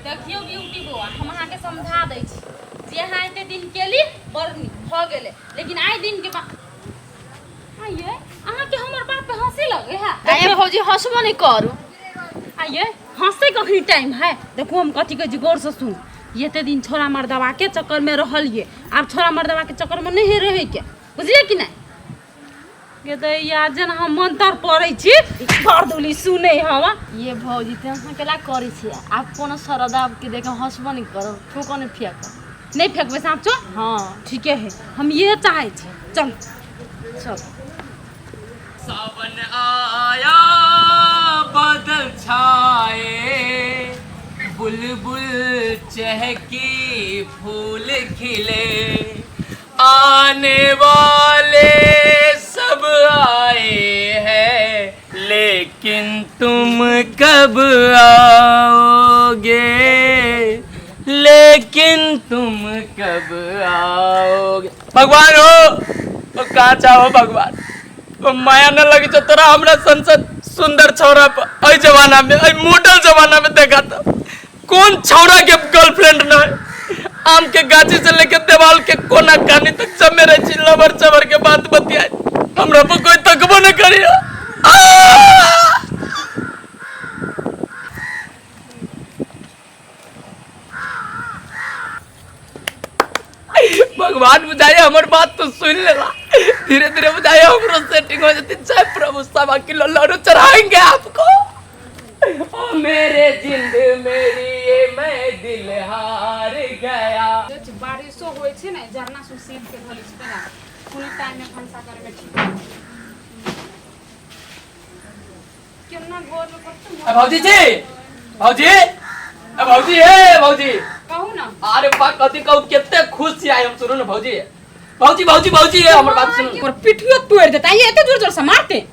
देखियौ ब्यूटी बौआ, हम अहाँके समझा दै छी जे अहाँ एते दिन केली बड़ नीक भऽ गेलै, लेकिन आइ दिन के बाद आइये अहाँके हमर बात पे हंसी लगे है। आइए भौजी, हंसबो नहीं करू। आइये हंसते कखनी टाइम है? देखो हम कथी कहै छी, गौर से सुन। एते दिन छोरा मर्दवा के चक्कर में रहलिए, आब छोरा मर्दवा के चक्कर में नहीं रहे के, बुझलिए कि नहीं? गे दैया, जेना हम मंत्र पढ़ै छी बरदुली सुनै हवा। ये भौजी, टेंशन केला करै छी? आब कोनो सरदा के देख हंसबो नहीं करू, थूको नहीं फेंक। नहीं फेंकबै साँचो? हाँ। ठीके है, हम ये चाहै छी। चल चल। सावन आया बादल छाए, बुलबुल चहकी फूल खिले, आने वाले सब आए हैं, लेकिन तुम कब आओगे, लेकिन तुम कब आओगे। भगवान हो, ओ कहाँ चाहो भगवान, ओ माया न लगी छौ तोरा हमरा संसद सुंदर छौरा पर। एहि जमाना में, एहि मॉडल जमाना में देखा तो कौन छौरा के गर्लफ्रेंड न है? आम के गाछी से लेके देवाल के कोना कानी तक सब में रहे छी लबर चबर के बात बतियाए, हमरा पर कोई तकबो न करियो। भगवान बुझाइए हमर बात तो सुन लेला, धीरे धीरे बुझाइए हमरो सेटिंग हो जाती। जय प्रभु, 1.25 किलो लड्डू चढ़ाएंगे आपको। ओ मेरे जिंद मेरी ये मैं दिल हार गया। बारिशो होइ छै ने, झरना सुन सीध के धोली छै तेना कोनो टाइम में भनसा करे में ठीक केना घर में कते। ए, भौजी जी, भौजी, ए भौजी, हे भौजी। कहू ना। अरे बा, कथी कहू, कते खुश छी आइ हम। सुनू ने भौजी, भौजी, भौजी, भौजी, हे हमर बात सुनू। ओकर पिठियो तोड़ देता, ये एते जोर जोर से मारते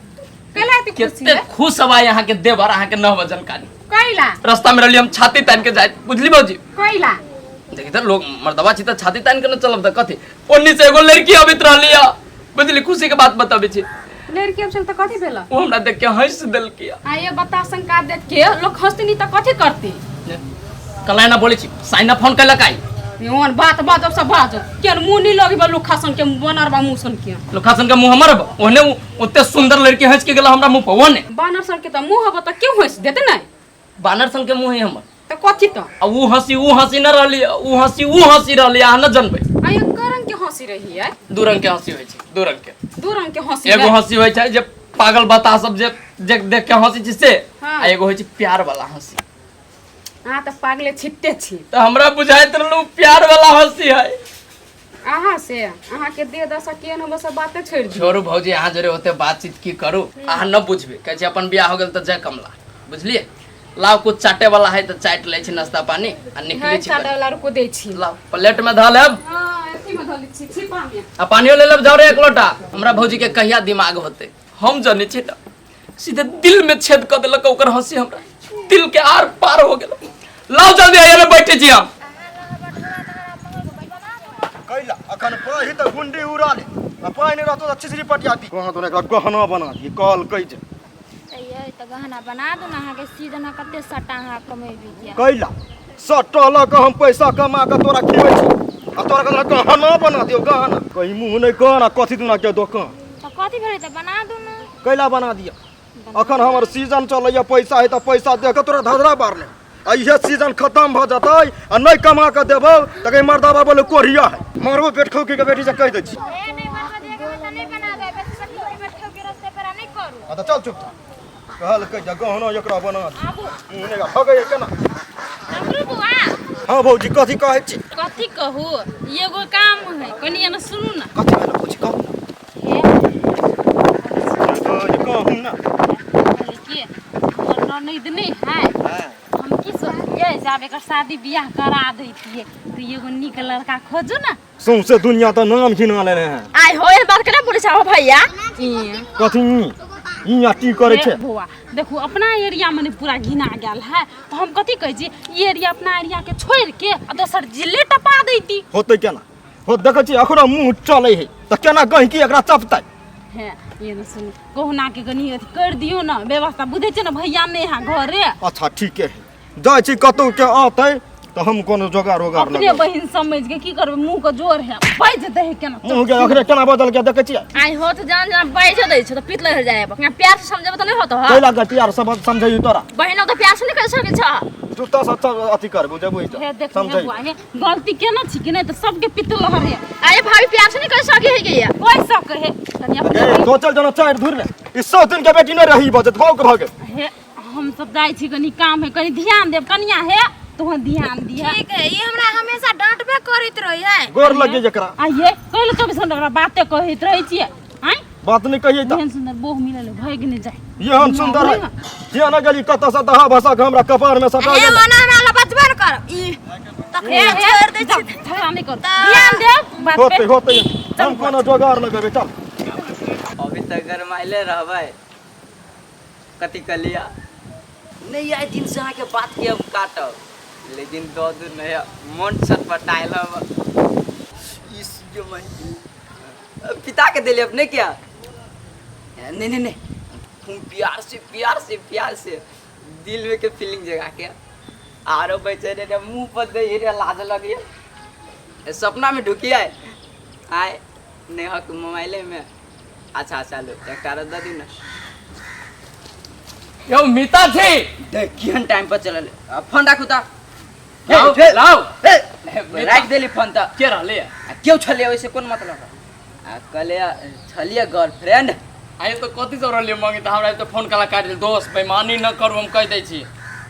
कैला एते खुशी कते है? खुश हवा यहाँ के देवर अहाँ के 9 वजन कानी कैला? रास्ता में रहली हम छाती तान के जाइत, बुझली भौजी? कैला? देखी त लोग मर्दवा छी त छाती तान के न चलब त कथी। ओन्नी से एगो लड़की अबैत रहली है, बुझली? खुशी के बात बताबै छी। लड़की अब चल त कथी भेल? ओ हमरा देख के हंस देलकी। आ ये बता, शंका देख के लोग हंसते नहीं त कथी करते? कल ना बोलै छी, साइना फोन कैलक आई। ओहन बात बाजब सब बाजब केहन मुँह नहीं लगबे लोखा सन के बनरबा मुँह सन के। लोखा सन के मुंह हमर ओहने ओते सुंदर लड़की हंस के गेल हमरा मुंह पर ओहने। बानर सन के त मुँह हब त क्यों हंस देते नहीं? बानर सन के मुंह है हमर। त कथी त? आ ऊ हंसी ऊ हंसी न रहली, ऊ हंसी ऊ हंसी रहली, अहाँ न जनबै। आ ये करंग के हंसी रही है। दू रंग के हंसी होइ छै, दू रंग के। दू रंग के हंसी। एगो हंसी होइ छै जे पागल बता सब जे जे देख के हंसी छै से। हाँ। आ एगो होइ छै प्यार वाला हंसी। अहाँ तऽ पागले छिट्टे छी। तऽ हमरा बुझाइत रहल ऊ प्यार वाला हंसी है। अहाँ से अहाँके देह दशा केहन हो, सब बाते छोड़ि दियौ। छोड़ू भौजी, अहाँ जरे ओते बातचीत की करू, अहाँ न बुझबै। कहै छै अपन बियाह हो गेल तऽ जय कमला, बुझलियै? लाउ, कुछ चाटे वाला है तऽ चाटि लै छी नाश्ता पानी आ निकलै है छी। चाटे वाला, रुको दै छी। लाउ, प्लेट में धऽ लेब। हाँ, अथी में धऽ लै छी, छिपा में। आ पानियो ले लेब, जाउ रे एक लोटा। हमरा भौजी के कहिया दिमाग होते हम जनै छी ना, सीधे दिल में छेद कऽ देलक ओकर हंसी, हमरा दिल के आर पार हो गेल। लाउ जल्दी, आइए ने बैठे छी हम। कैला अखन पाही तऽ गुंडी उड़ा ले आ पानि रहतो तऽ छिछरी पटिया दी कहाँ तोरा एकरा गहना बना दिए कहल कै जे। ये तऽ गहना बना दू ने अहाँके सीजन कते सटा अहाँ कमेबी किया। कैला सट्टा लऽ कऽ हम पैसा कमा कऽ तोरा खिबै छी आ तोरा कहला गहना बना दियौ गहना, कहीं मुँह नहि कह आ कथी दुना के दोकान। तऽ कथी भेलै, तऽ बना दू ने। कैला बना दिअ? अखन हमर सीजन चलैया, पैसा है तऽ पैसा दे कऽ तोरा धधरा बारले आ इहे सीजन खतम भऽ जेतै आ नहि कमा कऽ देबौ तऽ कहीं मर्दाबा बोले कोढ़िया है, मारबो पेट खौकी के बेटी से कहि दै छी। ए नहि बनबऽ दिअ के तऽ नहि बनाबै, बेसी बेसी बैठ के रस्ते पर नहि करू। आ तऽ चल चुपचाप, कहलकै जे गहना एकरा बना दे, मुँह नहि भगैया केना। डमरू बुआ। हाँ भौजी, कथी कहै छी? कथी कहू, एगो काम है, कनि एना सुनू ना। कथी भेल भौजी, कहू ना। हे। जे कहू ना। कहली कि हमर ननैद नहि है, हम की सोचलियै जे आब एकर शादी बियाह करा दैतियै, तऽ एगो नीक लड़का खोजू ना। सौंसे दुनिया तऽ नाम घिना लेने है। आइ हो, एहन बात केना बोलै छै भैया? कथी ई आ की करै छै? हे बौआ, देखू अपना एरिया में पूरा घिना गेल है, तऽ हम कथी कहै छी, ई एरिया अपना एरिया के छोड़ि के आ दोसर जिले टपा दैती। होतै केना हो? देखै छी अखनो मुँह चलै है तऽ केना गहिकी एकरा चपतै? हे ये ने सुनू, कहुना के कनी अथी कर दियौ ने व्यवस्था, बुझै छियै ने भैया नहि है घरे। अच्छा ठीके है। जाइ छी कतौ के आतै तऽ हम कोनो जोगाड़ ओगाड़ अपने लगेबै। बहिन समझ के की करबै मुंह के जोर है बाजि दे है केना मुँह के अखरे केना बदल के देखै छियै आई हो त जान जान बाजि दै छौ त पीत लहर जाय अपना प्यार से समझब त नहीं होतो हा कैला के प्यार सब समझै तोरा बहिनो त प्यार से नहीं कर सकै छ जूता सब सब अथी कर बुझबू हे देख हे समझै बुआ हे गलती केना छी कि नहीं तऽ सबके पित्त लहर है आये भाभी प्यार से नहीं कर सके है के कोई सक है कनी अपने ए सोचल जना चारि धुर ने ई 100 दिन के बेटी नहीं रही बजत भाग भाग हे हम सब जाइ छी कनी काम है कनी ध्यान देब कनिया हे तोह ध्यान दिया ठीक है ई हमरा हमेशा डांटबे करैत रही है गोर लगे जकरा आइए कहले 24 घंटा ओकरा बाते कहैत रहै छियै आँय बात नहीं कहिए तऽ एहन सुन्दर बोह मिलल है, भागि नहि जाय ये हम सुंदर है जे न गेली कतऽ से दहा भसा के हमरा कपार में सटा हे गेल ओना हमरा लग बचबे न कर ई तखने छोड़ दै छी झगड़ा नहि करू ध्यान देब बात होते पे होते हम कोनो जोगाड़ लगेबै चल अभी तक गरमाइले रहबै कथी कहलियै नहि आइ दिन से अहाँके बात के हम काटब लेकिन दऽ दू नहि मन छटपटायल हम इस जो पिता के देलियै अपने क्या नहीं नहीं नहीं हम प्यार से प्यार से प्यार से दिल में के फीलिंग जगा के आरो बैठे रे मुंह पर दे रे लाज लगे सपना में ढुकी आए आए नेहा के मोबाइले में अच्छा अच्छा लो एकटा आरो दऽ दियौ ने यौ मिता छी देख केहन टाइम पर चलल आ, फोन राखू तऽ लाउ हे, लाउ हे, राखि देली फोन तऽ के रहले आ केओ छलियै ओहिसे कोन मतलब आ कहलियै छलियै गर्लफ्रेंड आइ तऽ कथी सब रहलियै मंगी तऽ हमरा तऽ फोन कला काटि देल दोस्त बेईमानी न करू हम कहि दै छी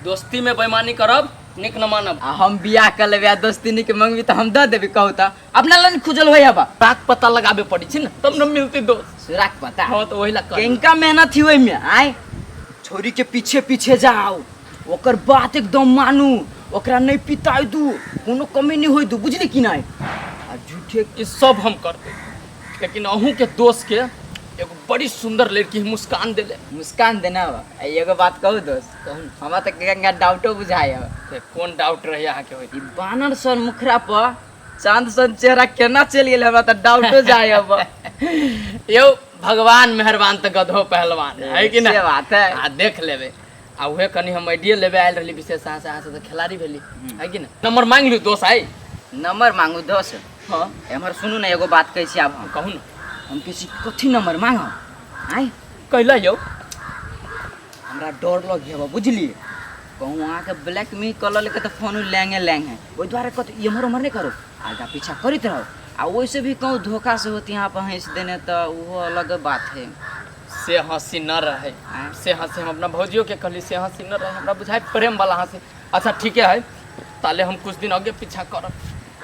दोस्ती में बेईमानी करब नीक न मानब आ हम बियाह कर लेबै आ दोस्ती नीक मंगबी तऽ हम दऽ देबै कहू तऽ अपना लग खुजल होय हबा राग पता लगाबे पड़ी छै ने तब न मिलती दोस्त सुराक पता हाँ तऽ ओहि ला कहली। किनका मेहनत ही ओहिमे आय छोरी के पीछे पीछे जाओ ओकर बात एकदम मानू ओकरा नहीं पिताई दू कोनो कमी नहीं होई दू बुझली कि नहीं आ झूठे ई सब हम करते लेकिन अहूँ के दोस्त के एगो बड़ी सुंदर लड़की मुस्कान देले मुस्कान देना बा। आ एगो बात कहू दोस्त कहू ने हमरा तऽ गंगा डाउटो बुझाय हब से कोन डाउट रहे अहाँके होइत ई बानर सन मुखरा पर चांद सन चेहरा केना चलि गेल हमरा तऽ डाउटो जाय हब यौ भगवान मेहरबान तऽ गधो पहलवान है कि ना से बात है आ देख लेबै आ उहे कनि हम आइडिया लेबे आयल रहली विशेष अहाँ से अहाँ से तऽ खिलाड़ी भेली है कि ना नंबर मांगि लियौ दोस्त आइ नंबर मांगू दोस्त हाँ एम्हर सुनू ने एगो बात कहै छी आब हम कहू ने हम किसी कथी नंबर मांगब आँय कैला यौ हमरा डर लग गया बुझलिए कहूँ अहाँके ब्लैकमेल कऽ लेलकै तऽ फोन लैंगे लैंग है ओहि दुआरे कथी एम्हर ओम्हर नहि करू आगा पीछा करैत रहू आ ओहिसे भी कहूँ धोखा से होती यहाँ पर हँसि देने तऽ ओहो अलग बात है से हंसी न रहे आँय? से हंसी हम अपना भौजियो के कहली से हंसी न रहे हमरा बुझाइ प्रेम वाला हंसी अच्छा ठीके है ताले हम कुछ दिन आगे पीछा करब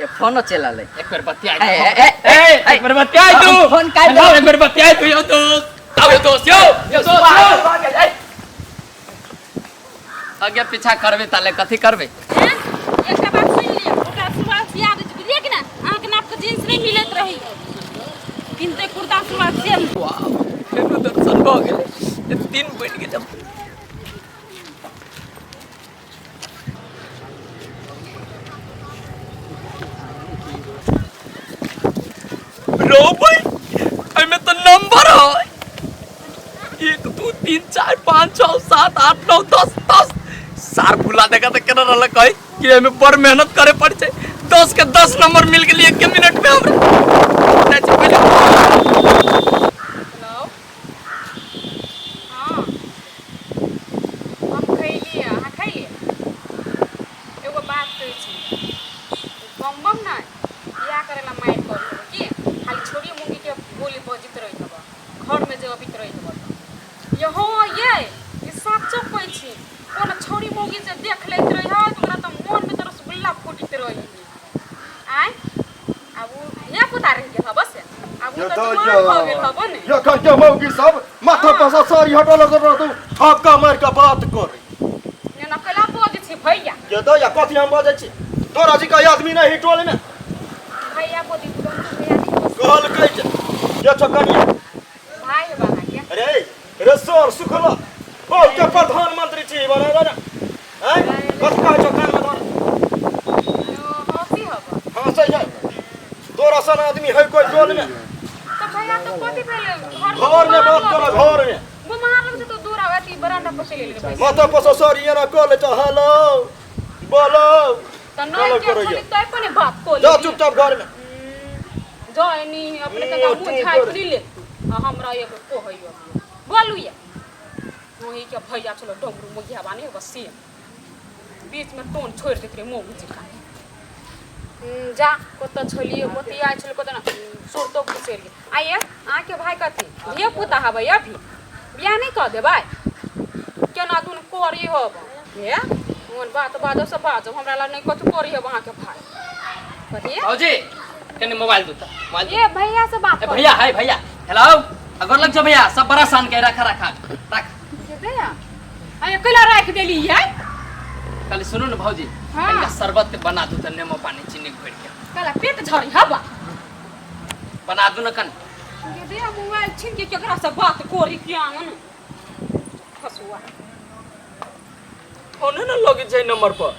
ये फोनो चला ले एक बेर बतियाइ ए, दू। ए, ए, ए, एक बेर बतियाइ दू हम फोन काटि हेलो, एक बेर बतियाइ दू यौ दोस्त आउ यौ दोस्त यौ यौ दोस्त यौ आगे पीछा करबे ताले कथी करबे हैं? एकटा बात सुनि लिअ ओकरा सलवार सिया दै छी बुझलियै कि ना अहाँके नापके जींस नहि मिलैत रहै किनते कुर्ता सलवार से वाह फेरो दर्शन भऽ गेलै दिन बनि गेलै रो भाई एहिमे तऽ नंबर है 1 2 3 4 5 6 7 8 9 10 10 सार फुला देखा तऽ केना रहल कही कि एहिमे बड़ मेहनत करे पड़ै छै 10 के 10 नंबर मिल गेलै एक मिनट में हमरा जाइ छी पहिले हेलो हँ हम खैली अहाँ खैली एगो बात कहै छी बम बम ने बियाह करे ला मारि कर लेबै की खाली छोरी मुंगी के बोली बजैत रहैत हब घरमे जे अबैत रहैत हब तऽ यहो ये ई साचो कहै छी कोनो छोरी मौगी जे देख लैत रहै है तऽ ओकरा तऽ मोनमे तऽ रसगुल्ला फूटैत रहै आँय आब ओ धियापुता रहि गेल हब से आब ओ तऽ जवान भऽ गेल हब ने एखन के मौगी सब माथा पर से साड़ी हटल रहतौ ठपका मारि के बात करे एना कैला बजै छी भैया के दया कथी हम बजै छी तोरा जी का आदमी नहीं टोल में भैया बोली तुरंत भैया नहीं कहलकै जे के छौ कनिया भाई है अहाँके अरे रे सर सुखल ओ के प्रधानमंत्री छी बना रे हैं बस कहै छौ कान में धर हँसी हब हाँ सही है तोरा सन आदमी है कोई टोल में तो भैया तो कथी भेलै घर में बात कर घर में बीमार लगै छै तो दूर आबै अथी बरामदा पर चलि गेलै माथा पर सर एना कऽ ले छ हेलो बोलो तऽ नहि गलत के करैया। छली तै पर ने बात को जा चुपचाप घर में जा एनी अपने तका मुँह मुँह तू झाँपि कर। ले आ हमरा एगो कहैयो बोलू ये वही के भैया छलो डमरू मुखिया बानी एगो से बीच में टोन छोड़ि दैत रहे मौगी जकाँ जा कतऽ छलियै बतियाइ छलै कतऽ ने सुरतो घुसरि गेल आइए अहाँके भाय कथी धियो पुता हबै अभी बियाह नहि कऽ देबै केना दुनू करी हब हे मोन बात बाजब से बाजब हमरा लग नहि कथी करी हब अहाँके भाय कथी भौजी कनी मोबाइल दू त मोबाइल दू। ए भैया से बात ए भैया हाय भैया हेलो अगर लग जा भैया सब बड़ा शान के रखा रखा रख अरे कैला राखि देली ये कल सुनू ने भौजी हाँ। कनिका शरबत बना दू त नेमो पानी चीनी घोरि के कैला पेट झड़ी हवा बना दू ने कन दे मोबाइल छीन के केकरा से बात करी के आंगन फसुआ फोने न लगे छै नंबर पर।